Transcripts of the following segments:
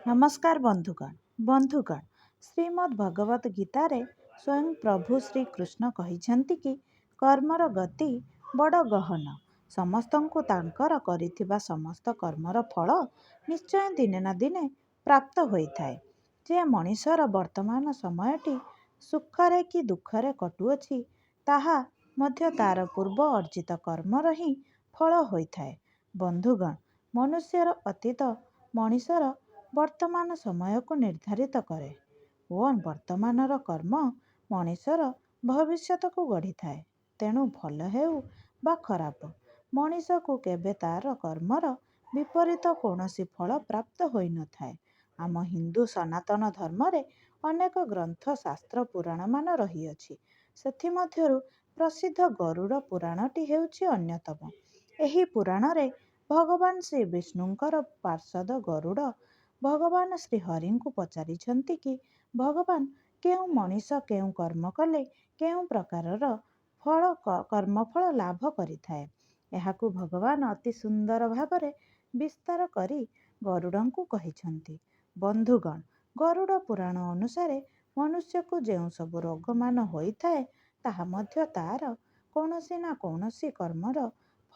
ନମସ୍କାର ବନ୍ଧୁଗଣ। ବନ୍ଧୁଗଣ, ଶ୍ରୀମଦ୍ ଭଗବତ ଗୀତାରେ ସ୍ୱୟଂ ପ୍ରଭୁ ଶ୍ରୀ କୃଷ୍ଣ କହିଛନ୍ତି କି କର୍ମର ଗତି ବଡ଼ ଗହନ। ସମସ୍ତଙ୍କୁ ତାଙ୍କର କରିଥିବା ସମସ୍ତ କର୍ମର ଫଳ ନିଶ୍ଚୟ ଦିନେ ନା ଦିନେ ପ୍ରାପ୍ତ ହୋଇଥାଏ। ଯେ ମଣିଷର ବର୍ତ୍ତମାନ ସମୟଟି ସୁଖରେ କି ଦୁଃଖରେ କଟୁଅଛି, ତାହା ମଧ୍ୟ ତାର ପୂର୍ବ ଅର୍ଜିତ କର୍ମର ହିଁ ଫଳ ହୋଇଥାଏ। ବନ୍ଧୁଗଣ, ମନୁଷ୍ୟର ଅତୀତ ମଣିଷର ବର୍ତ୍ତମାନ ସମୟକୁ ନିର୍ଦ୍ଧାରିତ କରେ ଓ ବର୍ତ୍ତମାନର କର୍ମ ମଣିଷର ଭବିଷ୍ୟତକୁ ଗଢ଼ିଥାଏ। ତେଣୁ ଭଲ ହେଉ ବା ଖରାପ, ମଣିଷକୁ କେବେ ତାର କର୍ମର ବିପରୀତ କୌଣସି ଫଳ ପ୍ରାପ୍ତ ହୋଇନଥାଏ। ଆମ ହିନ୍ଦୁ ସନାତନ ଧର୍ମରେ ଅନେକ ଗ୍ରନ୍ଥ, ଶାସ୍ତ୍ର, ପୁରାଣମାନ ରହିଅଛି। ସେଥିମଧ୍ୟରୁ ପ୍ରସିଦ୍ଧ ଗରୁଡ଼ ପୁରାଣଟି ହେଉଛି ଅନ୍ୟତମ। ଏହି ପୁରାଣରେ ଭଗବାନ ଶ୍ରୀ ବିଷ୍ଣୁଙ୍କର ପାର୍ଷଦ ଗରୁଡ଼ ଭଗବାନ ଶ୍ରୀ ହରିଙ୍କୁ ପଚାରିଛନ୍ତି କି ଭଗବାନ, କେଉଁ ମଣିଷ କେଉଁ କର୍ମ କଲେ କେଉଁ ପ୍ରକାରର ଫଳ କର୍ମଫଳ ଲାଭ କରିଥାଏ? ଏହାକୁ ଭଗବାନ ଅତି ସୁନ୍ଦର ଭାବରେ ବିସ୍ତାର କରି ଗରୁଡ଼ଙ୍କୁ କହିଛନ୍ତି। ବନ୍ଧୁଗଣ, ଗରୁଡ଼ ପୁରାଣ ଅନୁସାରେ ମନୁଷ୍ୟକୁ ଯେଉଁ ସବୁ ରୋଗମାନ ହୋଇଥାଏ, ତାହା ମଧ୍ୟ ତାର କୌଣସି ନା କୌଣସି କର୍ମର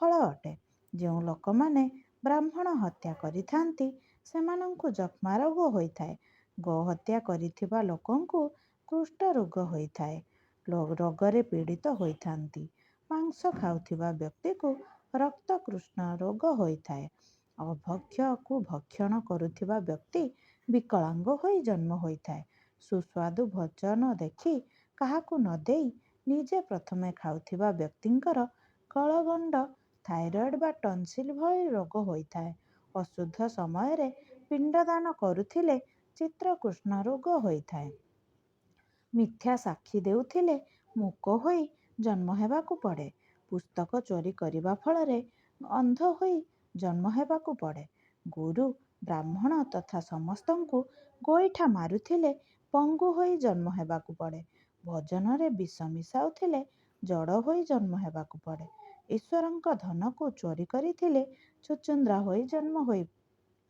ଫଳ ଅଟେ। ଯେଉଁ ଲୋକମାନେ ବ୍ରାହ୍ମଣ ହତ୍ୟା କରିଥାନ୍ତି, ସେମାନଙ୍କୁ ଯକ୍ଷ୍ମା ରୋଗ ହୋଇଥାଏ। ଗୋହତ୍ୟା କରିଥିବା ଲୋକଙ୍କୁ କୁଷ୍ଠ ରୋଗ ହୋଇଥାଏ, ରୋଗରେ ପୀଡ଼ିତ ହୋଇଥାନ୍ତି। ମାଂସ ଖାଉଥିବା ବ୍ୟକ୍ତିକୁ ରକ୍ତକୃଷ୍ଣ ରୋଗ ହୋଇଥାଏ। ଅଭକ୍ଷ୍ୟକୁ ଭକ୍ଷଣ କରୁଥିବା ବ୍ୟକ୍ତି ବିକଳାଙ୍ଗ ହୋଇ ଜନ୍ମ ହୋଇଥାଏ। ସୁସ୍ୱାଦୁ ଭୋଜନ ଦେଖି କାହାକୁ ନ ଦେଇ ନିଜେ ପ୍ରଥମେ ଖାଉଥିବା ବ୍ୟକ୍ତିଙ୍କର ଗଳଗଣ୍ଡ, ଥାଇରଏଡ୍ ବା ଟନସିଲ୍ ଭଳି ରୋଗ ହୋଇଥାଏ। ଅଶୁଦ୍ଧ ସମୟରେ ପିଣ୍ଡଦାନ କରୁଥିଲେ ଚିତ୍ରକୃଷ୍ଣ ରୋଗ ହୋଇଥାଏ। ମିଥ୍ୟା ସାକ୍ଷୀ ଦେଉଥିଲେ ମୂକ ହୋଇ ଜନ୍ମ ହେବାକୁ ପଡ଼େ। ପୁସ୍ତକ ଚୋରି କରିବା ଫଳରେ ଅନ୍ଧ ହୋଇ ଜନ୍ମ ହେବାକୁ ପଡ଼େ। ଗୁରୁ, ବ୍ରାହ୍ମଣ ତଥା ସମସ୍ତଙ୍କୁ ଗୋଇଠା ମାରୁଥିଲେ ପଙ୍ଗୁ ହୋଇ ଜନ୍ମ ହେବାକୁ ପଡ଼େ। ଭୋଜନରେ ବିଷ ମିଶାଉଥିଲେ ଜଡ଼ ହୋଇ ଜନ୍ମ ହେବାକୁ ପଡ଼େ। ଈଶ୍ୱରଙ୍କ ଧନକୁ ଚୋରି କରିଥିଲେ ଛୁଚୁନ୍ଦ୍ରା ହୋଇ ଜନ୍ମ ହୋଇ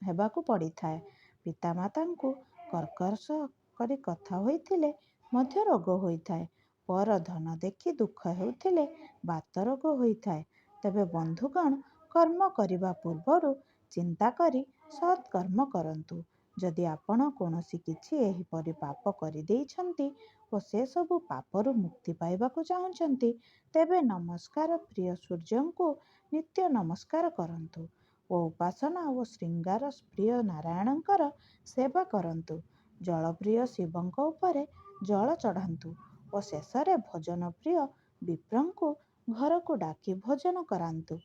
ହେବାକୁ ପଡ଼ିଥାଏ। ପିତାମାତାଙ୍କୁ କର୍କଶ କରି କଥା ହୋଇଥିଲେ ମଧ୍ୟ ରୋଗ ହୋଇଥାଏ। ପର ଧନ ଦେଖି ଦୁଃଖ ହେଉଥିଲେ ବାତ ରୋଗ ହୋଇଥାଏ। ତେବେ ବନ୍ଧୁଗଣ, କର୍ମ କରିବା ପୂର୍ବରୁ ଚିନ୍ତା କରି ସତ୍ କର୍ମ କରନ୍ତୁ। ଯଦି ଆପଣ କୌଣସି କିଛି ଏହିପରି ପାପ କରିଦେଇଛନ୍ତି ଓ ସେସବୁ ପାପରୁ ମୁକ୍ତି ପାଇବାକୁ ଚାହୁଁଛନ୍ତି, ତେବେ ନମସ୍କାର ପ୍ରିୟ ସୂର୍ଯ୍ୟଙ୍କୁ ନିତ୍ୟ ନମସ୍କାର କରନ୍ତୁ ଓ ଉପାସନା ଓ ଶୃଙ୍ଗାର ପ୍ରିୟ ନାରାୟଣଙ୍କର ସେବା କରନ୍ତୁ। ଜଳପ୍ରିୟ ଶିବଙ୍କ ଉପରେ ଜଳ ଚଢ଼ାନ୍ତୁ ଓ ଶେଷରେ ଭୋଜନ ପ୍ରିୟ ବିପ୍ରଙ୍କୁ ଘରକୁ ଡାକି ଭୋଜନ କରାନ୍ତୁ।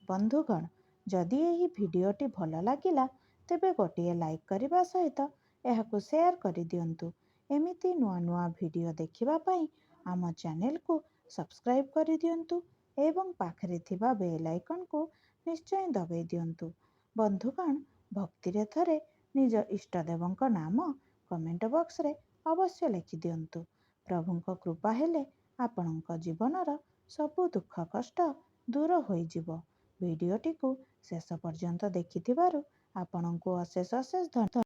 ବନ୍ଧୁଗଣ, ଯଦି ଏହି ଭିଡ଼ିଓଟି ଭଲ ଲାଗିଲା, ତେବେ ଗୋଟିଏ ଲାଇକ୍ କରିବା ସହିତ ଏହାକୁ ସେୟାର କରିଦିଅନ୍ତୁ। ଏମିତି ନୂଆ ନୂଆ ଭିଡ଼ିଓ ଦେଖିବା ପାଇଁ ଆମ ଚ୍ୟାନେଲକୁ ସବସ୍କ୍ରାଇବ୍ କରିଦିଅନ୍ତୁ ଏବଂ ପାଖରେ ଥିବା ବେଲ୍ ଆଇକନ୍କୁ ନିଶ୍ଚୟ ଦବାଇ ଦିଅନ୍ତୁ। ବନ୍ଧୁଗଣ, ଭକ୍ତିରେ ଥରେ ନିଜ ଇଷ୍ଟଦେବଙ୍କ ନାମ କମେଣ୍ଟ ବକ୍ସରେ ଅବଶ୍ୟ ଲେଖିଦିଅନ୍ତୁ। ପ୍ରଭୁଙ୍କ କୃପା ହେଲେ ଆପଣଙ୍କ ଜୀବନର ସବୁ ଦୁଃଖ କଷ୍ଟ ଦୂର ହୋଇଯିବ। ଭିଡ଼ିଓଟିକୁ ଶେଷ ପର୍ଯ୍ୟନ୍ତ ଦେଖିଥିବାରୁ ଆପଣଙ୍କୁ ଅଶେଷ ଅଶେଷ ଧନ୍ୟବାଦ।